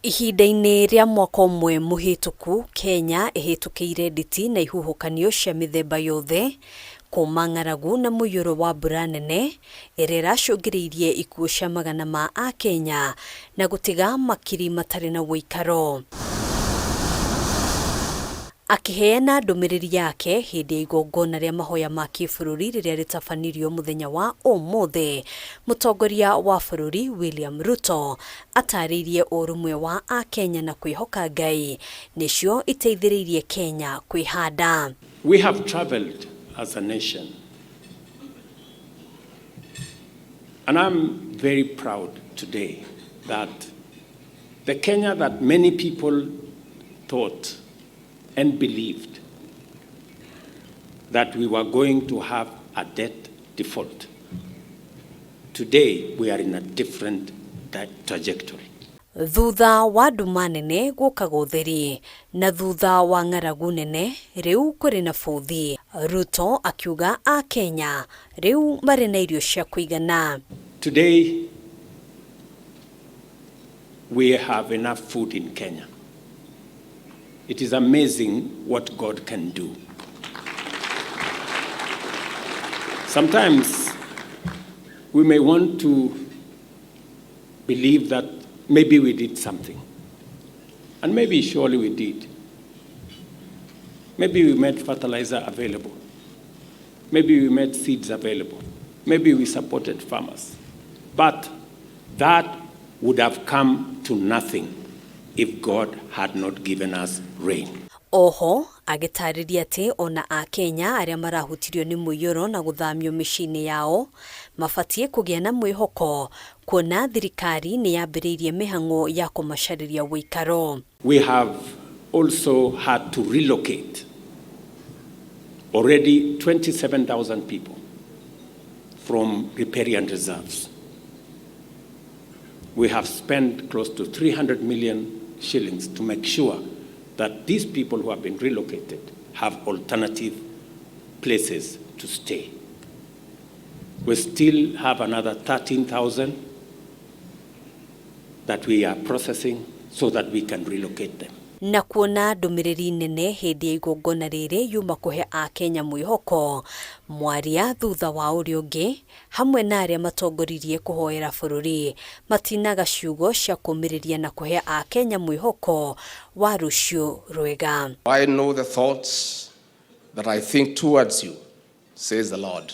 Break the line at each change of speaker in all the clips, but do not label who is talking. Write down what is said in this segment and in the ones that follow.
Ihinda-inĩ rĩa mwaka ũmwe mũhĩtũku, Kenya ĩhĩtũkĩire nditi na ihuhũkanio cia mĩthemba yothe, kuuma ng'aragu na mũiyũro wa mbura nene ĩrĩa ĩracũngĩrĩirie ikuũ cia magana ma Akenya na gũtiga makiri matarĩ na ũikaro. Akĩheana ndũmĩrĩri yake hĩndĩ ya igongona rĩa mahoya ma kĩbũrũri rĩrĩa rĩtabanirio mũthenya wa ũmũthĩ, mũtongoria wa bũrũri William Ruto atarĩirie ũrũmwe wa Akenya na kwĩhoka Ngai nĩcio iteithĩrĩirie Kenya kwĩhanda.
We have traveled as a nation and I'm very proud today that the Kenya that many people thought and believed that we were going to have a debt default. Today, we are in a different trajectory.
Thutha wa nduma nene gũkaga ũtheri, na thutha wa ng'aragu nene rĩu kũrĩ na bũthi. Ruto akiuga Akenya rĩu marĩ na irio cia kũigana.
Today, we have enough food in Kenya. It is amazing what God can do. Sometimes we may want to believe that maybe we did something. And maybe surely we did. Maybe we made fertilizer available. Maybe we made seeds available. Maybe we supported farmers. But that would have come to nothing if God had not given us rain.
Oho agĩtarĩria atĩ ona Akenya arĩa marahutirio nĩ mũiyũro na gũthamio mĩciĩ-inĩ yao mabatiĩ kũgĩa na mwĩhoko kuona thirikari nĩ yambĩrĩirie mĩhang'o ya kũmacarĩria ũikaro.
We have also had to relocate already 27,000 people from riparian reserves. We have spent close to 300 million shillings to make sure that these people who have been relocated have alternative places to stay. We still have another 13,000 that we are processing so that we can relocate them.
Na kuona ndũmĩrĩri nene hĩndĩ ya igongona rĩrĩ yuma kũhe Akenya mwĩhoko, mwaria thutha wa ũrĩa ũngĩ hamwe na arĩa matongoririe kũhoera bũrũri matinaga ciugo cia kũmĩrĩria na kũhe Akenya mwĩhoko wa rũciũ rwega.
I know the thoughts that I think towards you, says the Lord.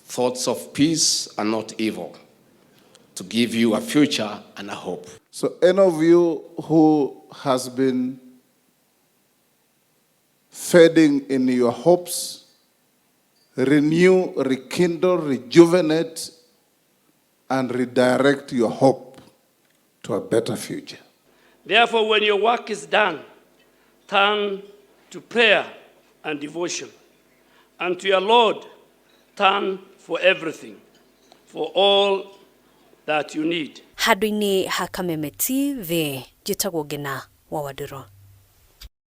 Thoughts of peace and not evil, to give you a future and a hope.
So any of you who has been fading in your hopes, renew, rekindle, rejuvenate, and redirect your hope to a better future.
Therefore, when your work is done, turn to prayer and devotion, and to your Lord turn for everything, for all that you need.
Handũ-inĩ ha Kameme TV, njĩtagwo Ngena wa Wandũrũ.